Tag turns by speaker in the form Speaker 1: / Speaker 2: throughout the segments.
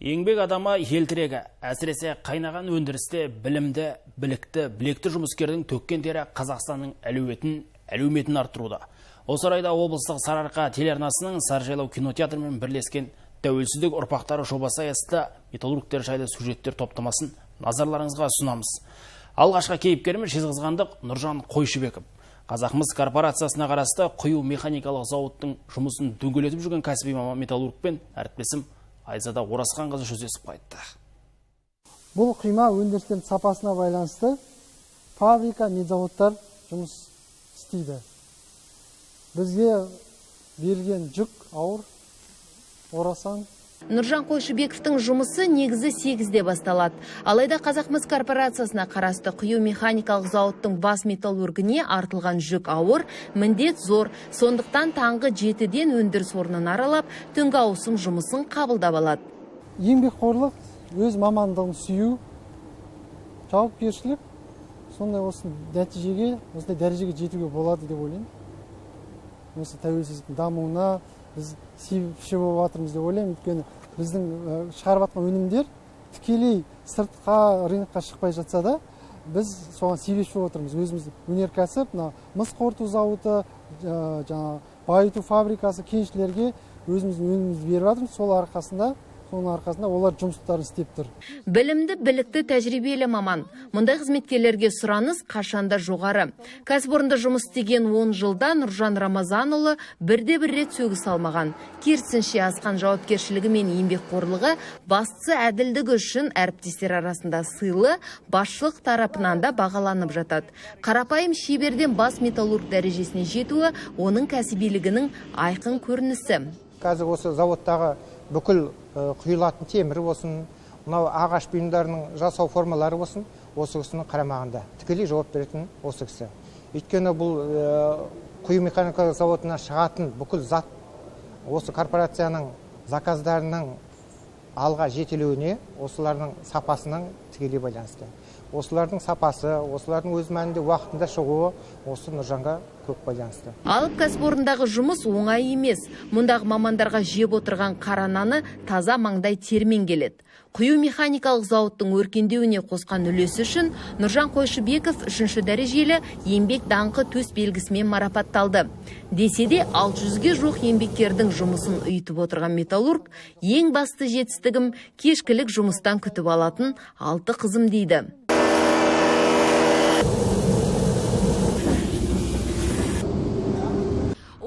Speaker 1: Еңбек адамы ел тірегі, әсіресе қайнаған өндірісте білімді, білікті, білекті жұмыскердің төккен тері Қазақстанның әлеуетін, әлеуметін арттыруда. Осы орайда облыстық Сарыарқа телеарнасының Сарыжайлау кинотеатрымен бірлескен Тәуелсіздік ұрпақтары жобасы аясында металлургтер жайлы сюжеттер топтамасын назарларыңызға ұсынамыз. Алғашқы кейіпкеріміз жезқазғандық Нұржан Қойшыбеков. Қазақмыс корпорациясына қарасты құю механикалық зауыттың жұмысын дөңгелетіп жүрген кәсіби маман металлургпен әріптесім Айзада Оразханқызы жүздесіп қайтты.
Speaker 2: Бұл құйма өндірістің сапасына байланысты фабрика мен зауыттар жұмыс істейді. Бізге берілген жүк ауыр, орасан.
Speaker 3: Нұржан Қойшыбековтің жұмысы негізі 8-де басталады. Алайда Қазақмыс корпорациясына қарасты құю механикалық зауыттың бас металлургіне артылған жүк ауыр, міндет зор. Сондықтан таңғы 7-ден өндіріс орнын аралап, түнгі ауысым жұмысын қабылдап алады.
Speaker 2: Еңбекқорлық, өз мамандығын сүю, жауапкершілік, сондай осы нәтижеге, осындай дәрежеге жетуге болады деп ойлаймын. Осы тәуелсіздіктің дамуына біз себепші болып жатырмыз деп ойлаймын. Өйткені біздің шығарып жатқан өнімдер тікелей сыртқа, рынокқа шықпай жатса да, біз соған себепші болып отырмыз. Өзіміз өнеркәсіп, мына мыс қорыту зауыты, жаңа байыту фабрикасы, кеншілерге өзіміздің өнімімізді беріп жатырмыз. Соның арқасында олар жұмыстарын істеп тұр.
Speaker 3: Білімді, білікті, тәжірибелі маман. Мұндай қызметкерлерге сұраныс қашанда жоғары. Кәсіпорында жұмыс істеген 10 жылда Нұржан Рамазанұлы бірде-бір рет сөгіс алмаған. Керісінше асқан жауапкершілігі мен еңбекқорлығы, бастысы әділдігі үшін әріптестер арасында сыйлы, басшылық тарапынан да бағаланып жатады. Қарапайым шеберден бас металлург дәрежесіне жетуі оның кәсібилігінің айқын көрінісі.
Speaker 4: Қазір осы зауыттағы бүкіл құйылатын темір болсын, мынау ағаш бұйымдарының жасау формалары болсын, осы кісінің қарамағында. Тікелей жауап беретін осы кісі. Өйткені бұл құю механикалық зауытынан шығатын бүкіл зат осы корпорацияның заказдарының алға жетелеуіне осылардың сапасының тікелей байланысты. Осылардың сапасы, осылардың өз мәнінде уақытында шығуы осы Нұржанға көп байланысты.
Speaker 3: Алып кәсіпорындағы жұмыс оңай емес. Мұндағы мамандарға жеп отырған қара наны таза маңдай термен келеді. Құю механикалық зауыттың өркендеуіне қосқан үлесі үшін Нұржан Қойшыбеков 3-ші дәрежелі еңбек даңқы төс белгісімен марапатталды. Десе де 600-ге жуық еңбеккердің жұмысын ұйытып отырған металлург ең басты жетістігім кешкілік жұмыстан күтіп алатын 6 қызым дейді.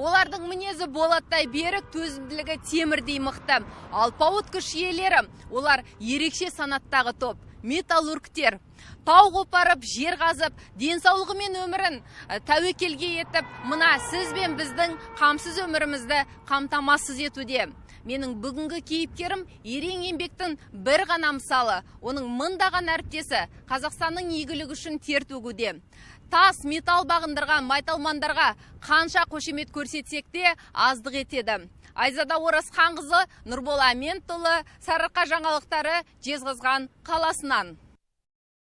Speaker 3: Олардың мінезі болаттай берік, төзімділігі темірдей мықты. Алпауыт күш иелері, олар ерекше санаттағы топ, металлургтер. Тау қопарып, жер қазып, денсаулығы мен өмірін тәуекелге етіп, мына сіз бен біздің қамсыз өмірімізді қамтамасыз етуде. Менің бүгінгі кейіпкерім ерен еңбектің бір ғана мысалы. Оның мыңдаған әріптесі Қазақстанның игілігі үшін тер төгуде. Тас, металл бағындырған майталмандарға қанша қошемет көрсетсек те аздық етеді. Айзада Оразханқызы, Нұрбол Әментұлы, Сарыарқа жаңалықтары, Жезқазған қаласынан.